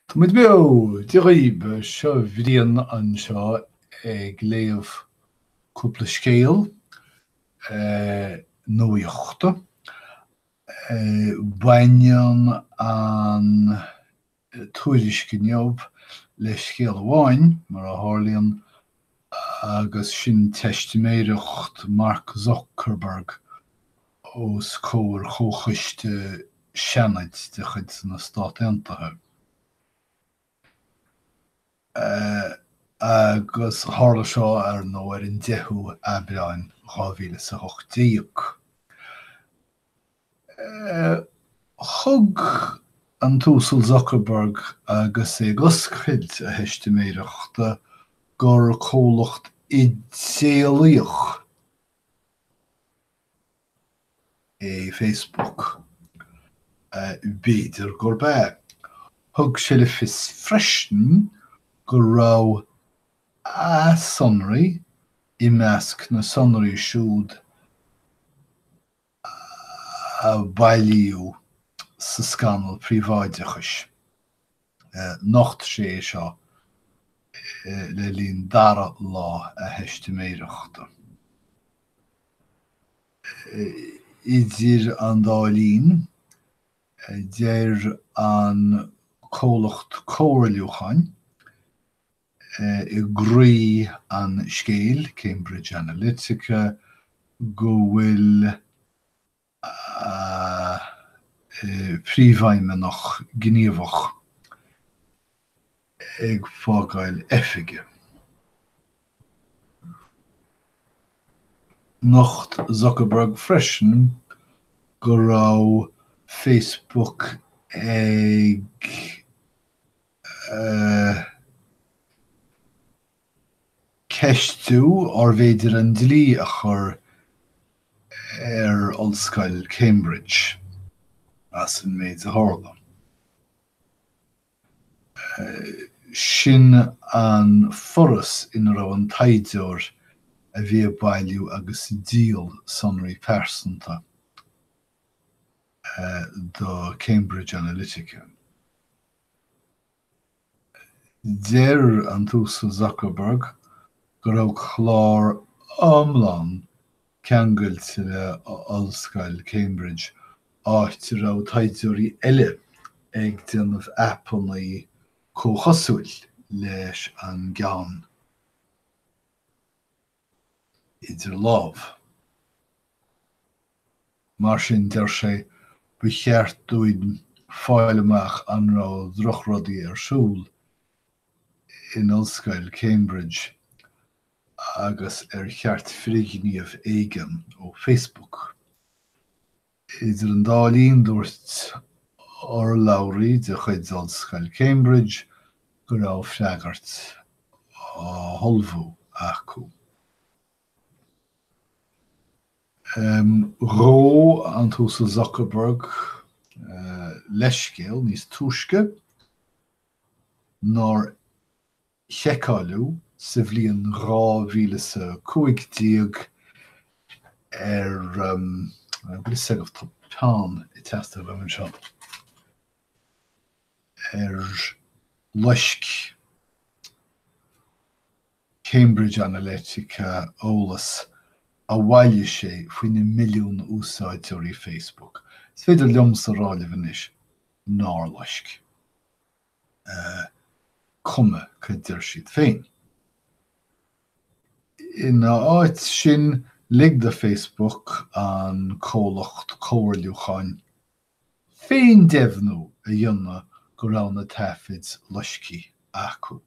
Tá muid beo! Dia dhaoib! Seo Brian anseo ag léamh cúpla scéal nuaíochta. Baineann an tuairisc inniu le scéal amháin, mar a tharlaíonn, agus sin teistiméireacht Mark Zuckerberg os comhair Chomhchoiste Seanaid de chuid na Stát Aontaithe. Agus tharla seo, ar ndóigh, ar an 10ú Aibreáin 2018. Thug an tUasal Zuckerberg agus é ag oscailt a theistiméireachta gur comhlacht idéalaíoch é Facebook. B'fhéidir gurb ea. Thug sé le fios freisin go raibh a sonraí i measc na sonraí siúd a bailíodh sa scannal príobháideachais. Nocht sé é seo le linn dara lá a theistiméireachta. Idir an dá linn, deir an comhlacht comhairliúcháin i gcroí an scéil, Cambridge Analytica, go bhfuil a príomhfheidhmeannach gníomhach ag fágáil oifige. Nocht Zuckerberg freisin go raibh Facebook ag ceistiú arbh fhéidir an dlí a chur ar Ollscoil Cambridge as an méid a tharla. Sin an foras ina raibh an taighdeoir a bhí ag bailiú agus ag díol sonraí pearsanta do Cambridge Analytica. Deir an tUasal Zuckerberg go raibh clár iomlán ceangailte le Ollscoil Cambridge, áit a raibh taighdeoirí eile ag déanamh aipeanna comhchosúil leis an gceann idir lámh. Mar sin, deir sé, ba cheart dúinn fáil amach an raibh drochrudaí ar siúl in Ollscoil Cambridge agus ar cheart frithghníomh éigin ó Facebook. Idir an dá linn, dúirt urlabhraí de chuid Ollscoil Cambridge go raibh freagairt á hullmhú acu. Ghabh an tUasal Zuckerberg leithscéal níos túisce nár sheiceáileadh sa bhliain 2015 ar, bhfuil a fhios agaibh, tá peann ag teastáil uaim anseo, ar loisc Cambridge Analytica eolas a bhailigh sé faoi na milliúin úsáideoirí Facebook. Is féidir liomsa a rá libh anois nár loisc. Cuma cad deir siad féin. Ina áit sin, lig do Facebook, an comhlacht comhairliúcháin, féindeimhniú a dhéanamh go raibh na taifid loiscthe acu.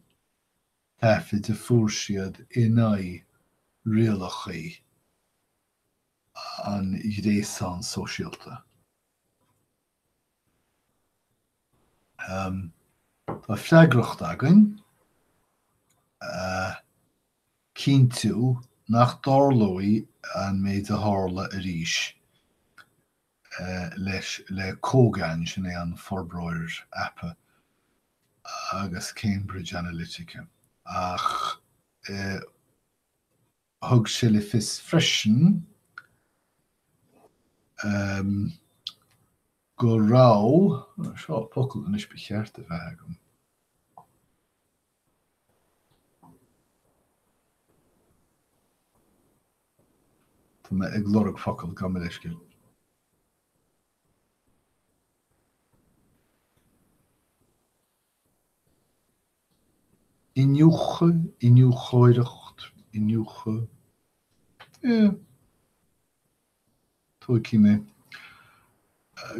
taifid a fuair siad in aghaidh rialacha an ghréasáin sóisialta. Tá freagracht againn a chinntiú nach dtarlóidh an méid a tharla arís leis le Kogan, sin é an forbróir aipe, agus Cambridge Analytica. Ach thug sé le fios freisin go raibh, seo focal anois ba cheart a bheith agam. Tá mé ag lorg focal, gabh mo leithscéal. Iniúchadh, iniúchóireacht, iniúchadh, eh, tóigfidh mé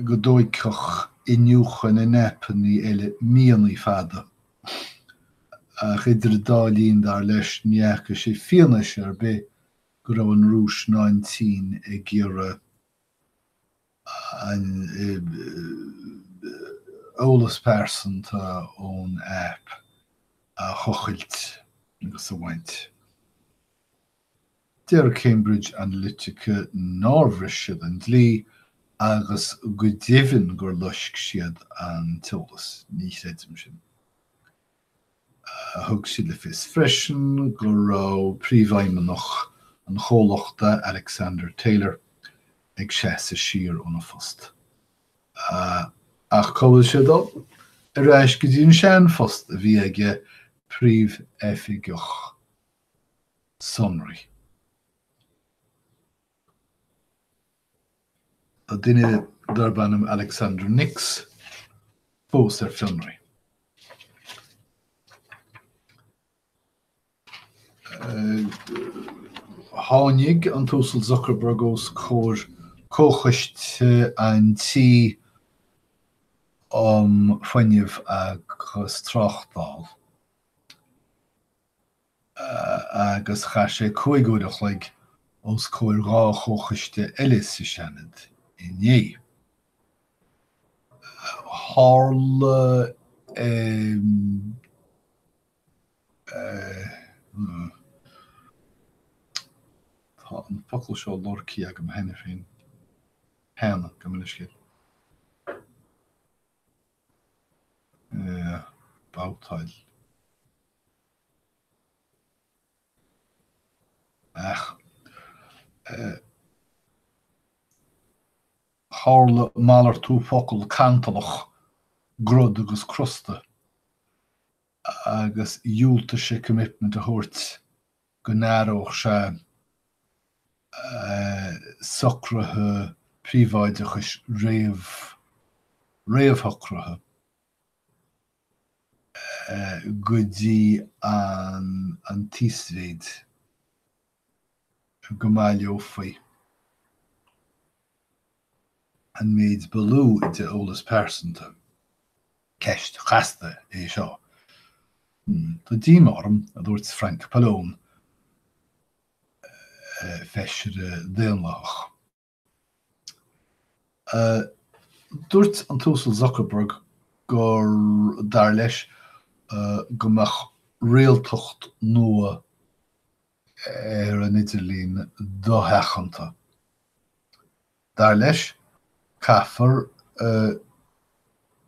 go dtóigfeadh iniúchadh na n-aipeanna eile míonna fada. Ach idir an dá linn, dar leis, ní fhaca sé fianaise ar bith go raibh an Rúis ná an tSín ag iarraidh an eolas pearsanta ón aip a thochailt agus a bhaint. Deir Cambridge Analytica nár bhris siad an dlí agus go deimhin gur loisc siad an t-eolas. Ní chreidim sin. Thug siad le fios freisin go raibh príomhfheidhmeannach an chomhlachta, Alexander Taylor, ag seasamh siar óna phost. Ach cá bhfuil sé ag dul? Ar ais go dtí an seanphost a bhí aige, Príomhoifigeach Sonraí. Tá duine darb ainm Alexander Nix fós ar fionraí. Tháinig an tUasal Zuckerberg os comhair Comhchoiste an Tí um Fuinneamh agus Tráchtáil. agus chaith sé 5 uair a chloig os comhair 2 chomhchoiste eile sa Seanad inné. Tharla Tá an focal seo lorgtha agam cheana féin, cheana, gabh mo leithscéal. Babhtáil. Ach tharla malartú focal cantalach, grod agus crosta, agus dhiúltaigh sé commitment a thabhairt go n-athródh sé socruithe príobháideachais réamhshocraithe go dtí an t-íosmhéid go mbaileofaí an méid ba lú de eolas pearsanta. Ceist chasta é seo. Tá díomá orm, a dúirt Frank Pallone, feisire Daonlathach. Dúirt an tUasal Zuckerberg gur dar leis go mbeadh rialtacht nua ar an idirlíon dosheachanta. Dar leis, caithfear,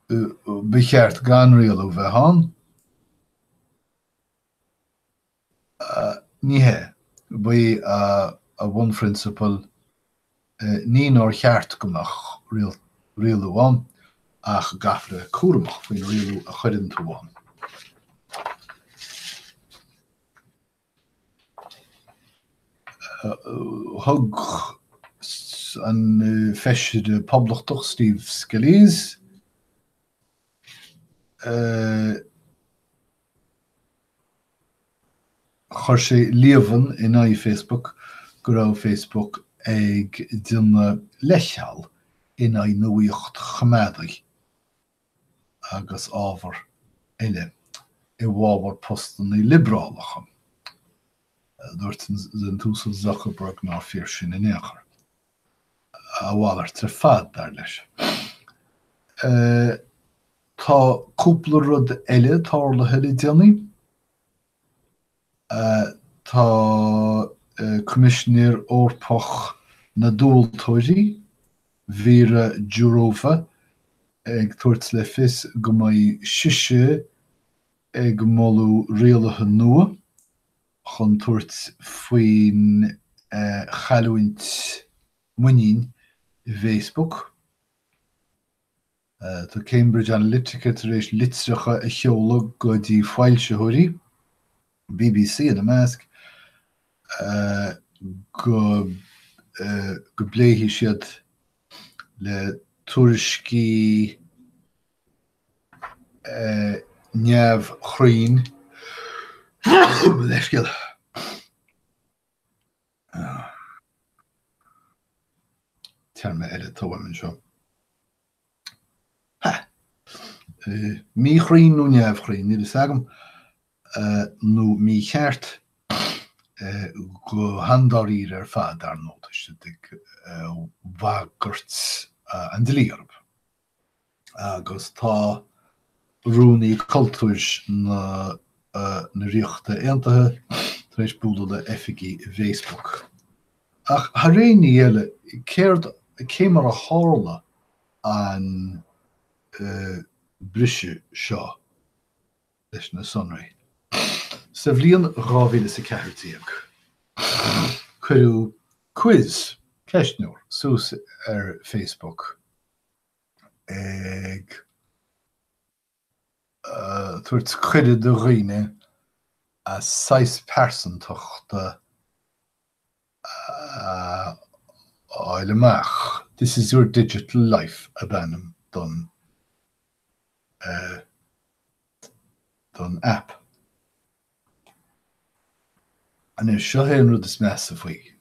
ba cheart gan rialú bheith ann. Ní hea, ba é a bhunphrionsabal ní nár cheart go mbeadh rialú ann, ach go gcaithfear a bheith cúramach faoin rialú a chuireann tú ann. Thug an feisire Poblachtach Steve Scalise chuir sé líomhain in aghaidh Facebook go raibh Facebook ag déanamh leithcheal in aghaidh nuaíocht choimeádaí. agus ábhar eile i bhfabhar postanna liobrálacha. Dúirt an tUasal Zuckerberg nár fíor sin in aon chor. A mhalairt ar fad, dar leis. Tá cúpla rud eile tarlaithe le déanaí. Tá Coimisinéir Eorpach na dTomhaltóirí, Vera Jourova, ag tabhairt le fios go mbeidh sise ag moladh rialacha nua chun tabhairt faoin chailliúint muinín i bhFacebook. Tá Cambridge Analytica tar éis litreacha a sheoladh go dtí foilsitheoirí, BBC ina measc, go. go bpléifidh siad le tuairiscí neamhchruinn, mo leithscéal. Téarma eile atá uaim anseo. Ha! Míchruinn nó neamhchruinn, níl fhios agam, nó mícheart, go han-dáiríre ar fad, dar ndóigh, tá siad ag bagairt an dlí orthu. Agus tá Rúnaí Cultúir na Ríochta Aontaithe tar éis bualadh le oifigigh i bhFacebook. Ach thar aon ní eile, céard, cé mar a tharla an briseadh seo leis na sonraí? Sa bhliain 2014, cuireadh quiz, ceistneoir, suas ar Facebook ag tabhairt cuireadh do dhaoine a saghas pearsantachta a fháil amach. This is your digital life ab ainm don don aip. Anois, seo é an rud is measa faoi.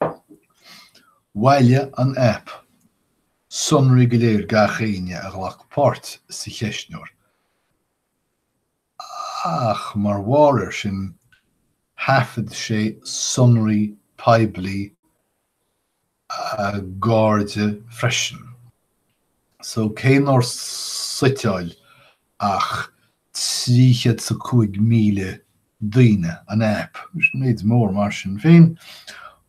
Bhailigh an aip sonraí go léir gach éinne a ghlac páirt sa cheistneoir, ach mar bharr air sin, thaifead sé sonraí poiblí a gcairde freisin. So cé nár suiteáil ach 305,000 daoine an aip, méid mór mar sin féin,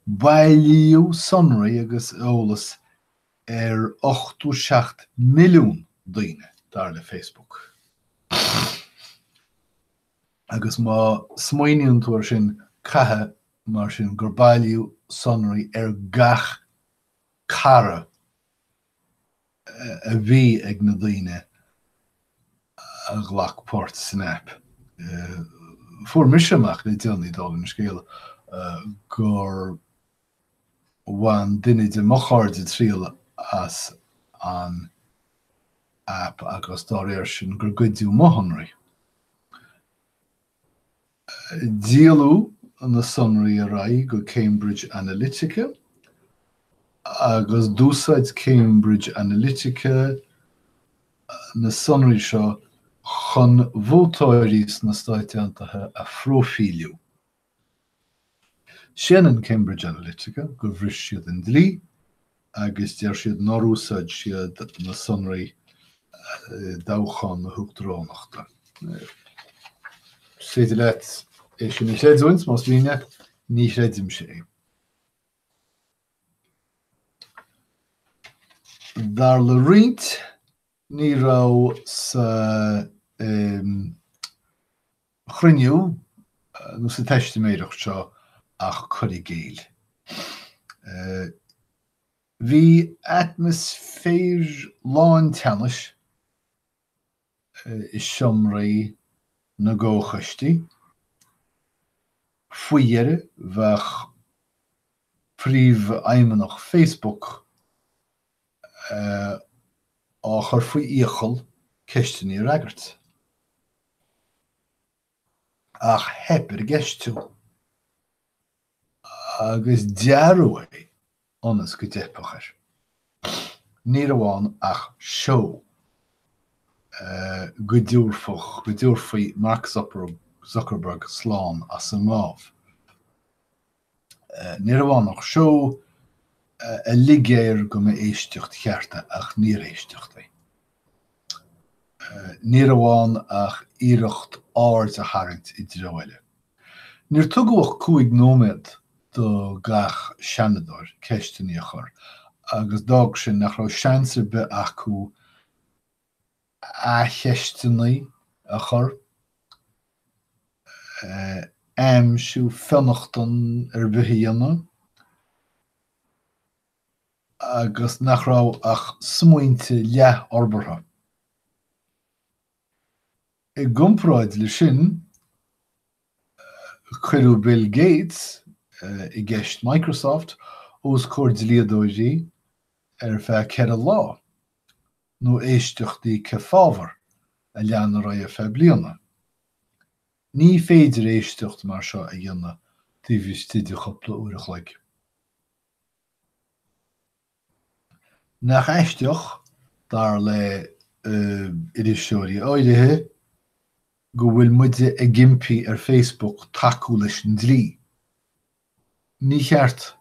bailíodh sonraí agus eolas ar 87 milliún daoine, dar le Facebook. Agus má smaoiníonn tú air sin, caithfidh mar sin gur bailíodh sonraí ar gach cara a bhí ag na daoine a ghlac páirt san aip. Fuair mise amach le déanaí, dála an scéil, gur bhain duine de mo chairde triail as an aip agus dá réir sin gur goideadh mo shonraí. Díoladh na sonraí ar aghaidh go Cambridge Analytica agus d'úsáid Cambridge Analytica na sonraí seo chun vótóirí sna Stáit Aontaithe a phróifíliú. Séanann Cambridge Analytica gur bhris siad an dlí agus deir siad nár úsáid siad na sonraí i dtoghchán na huachtaránachta. Is féidir leat é sin a chreidiúint, más mian leat, ní chreidimse é. Dar le roinnt, ní raibh sa chruinniú nó sa teistiméireacht seo ach cur i gcéill. Bhí atmaisféar lán teannais i seomraí na gcomhchoistí. Faoi dheireadh bheadh príomhfheidhmeannach Facebook á chur faoi iachall ceisteanna a fhreagairt. Ach theip ar an gceistiú, agus dearadh é ionas go dteipfeadh air. Ní raibh ann ach seó go dtabharfadh, go dtabharfaí Mark Zuckerberg slán as an ngábh. Ní raibh ann ach seó a lig air go mba éisteacht cheart é, ach níor éisteacht é. Ní raibh ann ach iarracht aird a tharraingt i dtreo eile. Níor tugadh ach 5 nóiméad do gach seanadóir ceisteanna a chur agus d'fhág sin nach raibh seans ar bith acu athcheisteanna a chur, aimsiú fionnachtain ar bith a dhéanamh, agus nach raibh ach smaointe leathfhorbartha. I gcomparáid leis sin, Cuireadh Bill Gates i gceist Microsoft. Os comhair dlíodóirí ar feadh 4 lá, nó éisteachtaí cefábhar a lean ar aghaidh ar feadh bliana. Ní féidir éisteacht mar seo a dhéanamh taobh istigh de chúpla uair a chloig. Nach aisteach, dar le iriseoirí áirithe, go bhfuil muide ag impí ar Facebook tacú leis an dlí. Ní cheart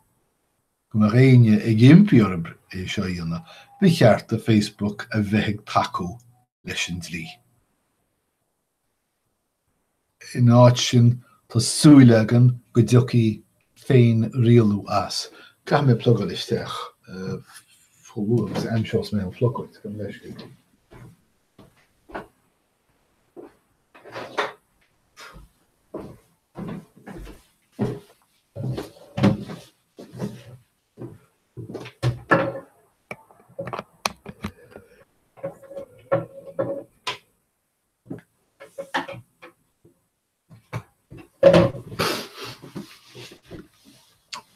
go mbeadh éinne ag impí orthu é seo a dhéanamh, ba cheart do Facebook a bheith ag tacú leis an dlí. Ina áit sin, tá súil againn go dtiocfaidh féin-rialú as. Caithfidh mé plugáil isteach chomh luath agus a aimseos mé an phlocóid, gabh mo leithscéal.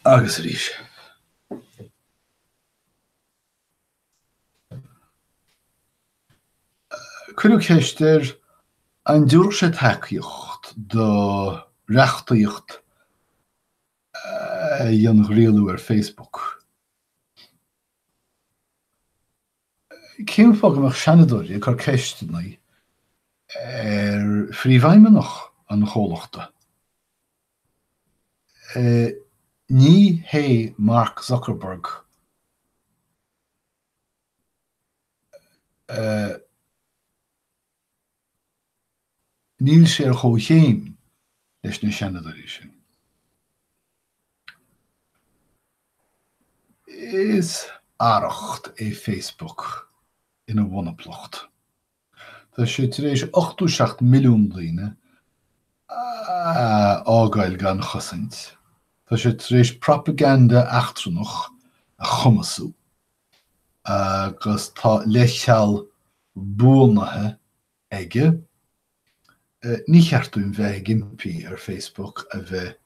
Agus arís. Cuireadh ceist air an dtabharfadh sé tacaíocht do reachtaíocht a dhéanfadh rialú ar Facebook. Cén fáth go mbeadh Seanadóirí ag cur ceisteanna ar phríomhfheidhmeannach an chomhlachta? Ní hé Mark Zuckerberg Níl sé ar chomhchéim leis na Seanadóirí sin. Is arracht é Facebook ina mhonaplacht. Tá sé tar éis 87 milliún daoine a fhágáil gan chosaint. Tá sé tar éis propaganda eachtrannach a chumasú agus tá leithcheal buanaithe aige. Ní cheart dúinn bheith ag impí ar Facebook a bheith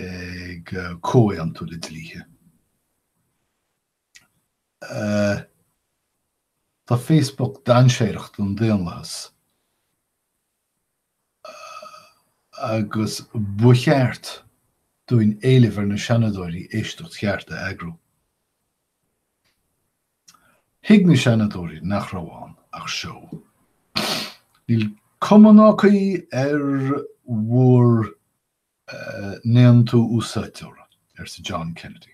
ag comhaontú le dlíthe. Tá Facebook dainséarach don daonlathas agus ba cheart dúinn éileamh ar na Seanadóirí éisteacht cheart a eagrú. Thuig na Seanadóirí nach raibh ann ach seó. Níl cuma ná caoi ar bhur n-aontú úsáideora, arsa John Kennedy.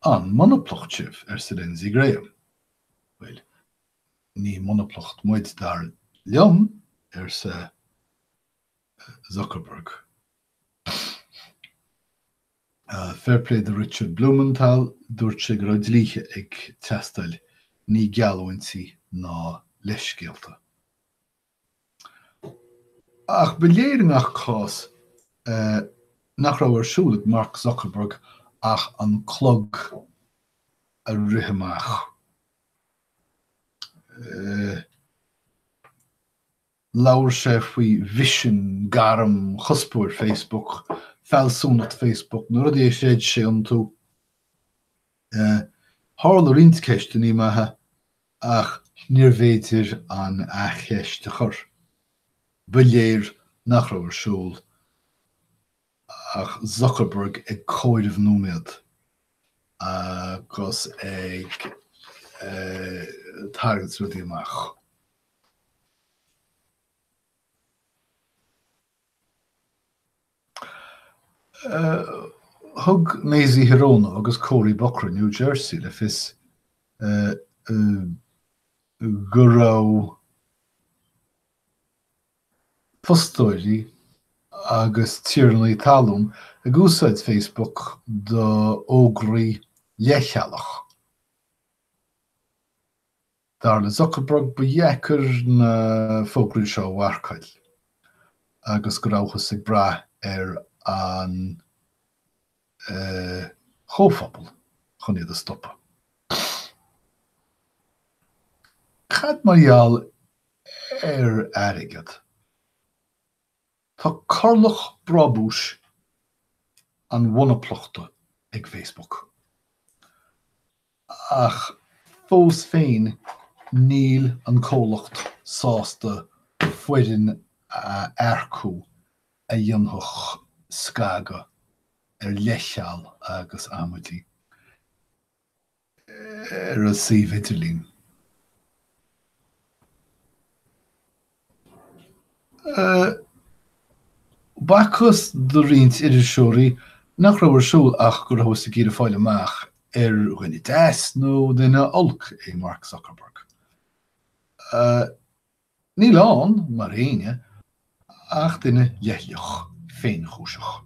An monaplacht sibh? arsa Lindsey Graham. Bhuel, ní monaplacht muid dar liom, arsa Zuckerberg. Fair play do Richard Blumenthal, dúirt sé go raibh dlíthe ag teastáil, ní geallúintí ná leithscéalta. Ach ba léir i ngach cás nach raibh ar siúl ag Mark Zuckerberg ach an clog a rith amach. Labhair sé faoi mhisean, gairm, cuspóir Facebook, fealsúnacht Facebook, na rudaí a chreid sé iontu. Tharla roinnt ceisteanna maithe ach níorbh fhéidir an athcheist a chur. Ba léir nach raibh ar siúl ach Zuckerberg ag comhaireamh nóiméad agus ag tarraingt rudaí amach. Thug Mazie Hirono agus Cory Booker New Jersey le fios go raibh fostóirí agus tiarnaí talún ag úsáid Facebook d'fhógraí leithchealach. Dar le Zuckerberg, ba dheacair na fógraí seo a mharcáil agus go rabhthas ag brath ar an chomhphobal chun iad a stopadh. Cad mar gheall ar airgead? Tá corrlach brabúis an mhonaplachta ag Facebook. Ach fós féin níl an comhlacht sásta foireann a earcú a dhéanfadh scagadh ar leithcheal agus amaidí ar a suíomh idirlín. B'fhacthas do roinnt iriseoirí nach raibh ar siúl ach go rabhthas ag iarraidh fáil amach ar dhuine deas nó duine olc é Mark Zuckerberg. Níl ann, mar éinne, ach duine leithleach, féinchúiseach.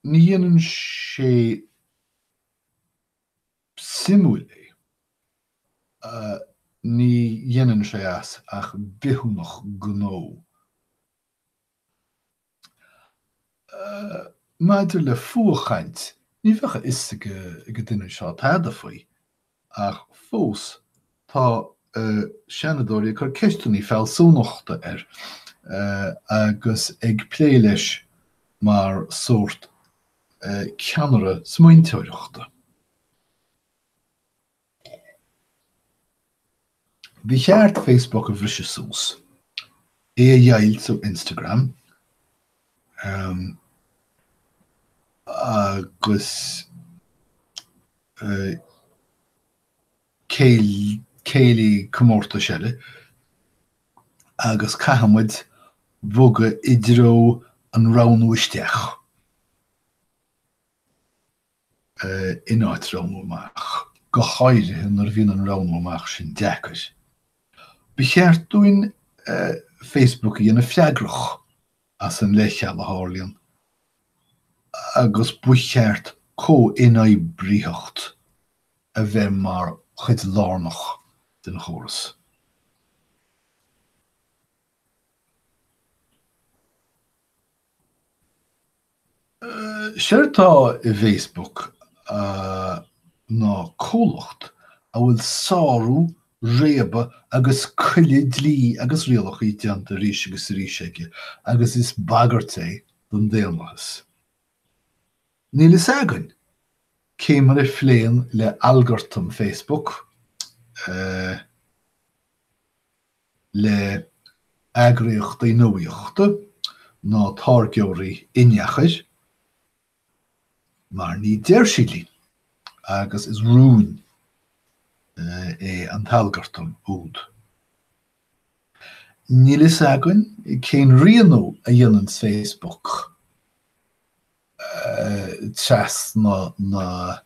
Ní dhéanann sé suimiúil é. Ní dhéanann sé as ach bithiúnach gnó. Maidir le fuathchaint, ní bheadh a fhios ag an duine seo tada faoi, ach fós tá seanadóirí ag cur ceisteanna fealsúnachta air agus ag plé leis mar sórt ceannaire smaointeoireachta. Ba cheart Facebook a bhriseadh suas, é a dheighilt ó Instagram agus céilí comórtais eile agus caithfidh muid bogadh i dtreo an roghnú isteach in áit roghnú amach, go háirithe nuair a bhíonn an roghnú amach sin deacair. Ba cheart dúinn Facebook a dhéanamh freagrach as an leithcheal a tharlaíonn agus ba cheart comh-inoibritheacht a bheith mar chuid lárnach den chóras. Séard atá i bhFacebook ná comhlacht a bhfuil sárú, réabadh agus coilleadh dlí agus rialacha déanta arís agus arís aige agus is bagairt é don daonlathas. Níl fhios againn cé mar a phléann le algartam Facebook, le heagraíochtaí nuaíochta ná táirgeoirí inneachair, mar ní deir siad linn, agus is rún é an t-algartam úd. Níl fhios againn cén rianú a dhéanann Facebook trasna na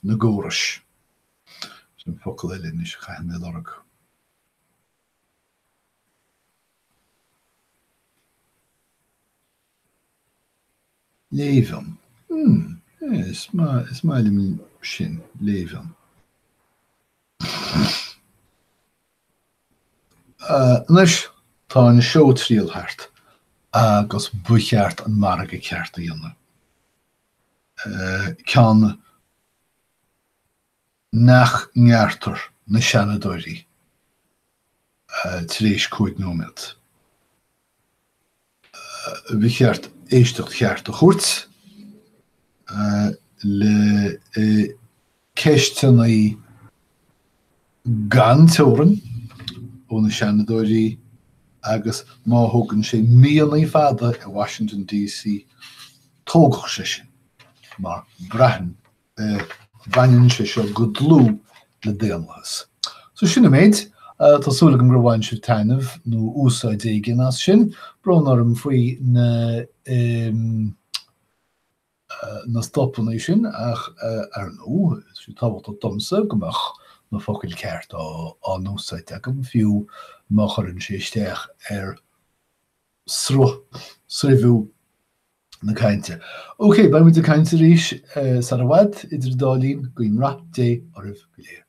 na gcórais. Sin focal eile anois a chaithfidh mé a lorg. Léibheann. Hmm, is maith, is maith liom sin, léibheann. Anois, tá an seótriail thart agus ba cheart an margadh ceart a dhéanamh. Ceann nach ngearrtar na Seanadóirí tar éis 5 nóiméad. Ba cheart éisteacht cheart a thabhairt le ceisteanna gan teorainn ó na Seanadóirí agus má thógann sé míonna fada i Washington DC, tógadh sé sin mar braitheann Baineann sé seo go dlúth le daonlathas. So sin an méid. Tá súil agam gur bhain sibh taitneamh nó úsáid éigin as sin. Brón orm faoi na na stopanna sin ach ar ndóigh tá sé tábhachtach domsa go mbeadh na focail ceart á n-úsáid agam fiú má chuireann sé isteach ar sruth, sreabhadh na cainte. Ok, beidh muid ag caint arís sar i bhfad, idir an dá linn, guím rath Dé oraibh go léir.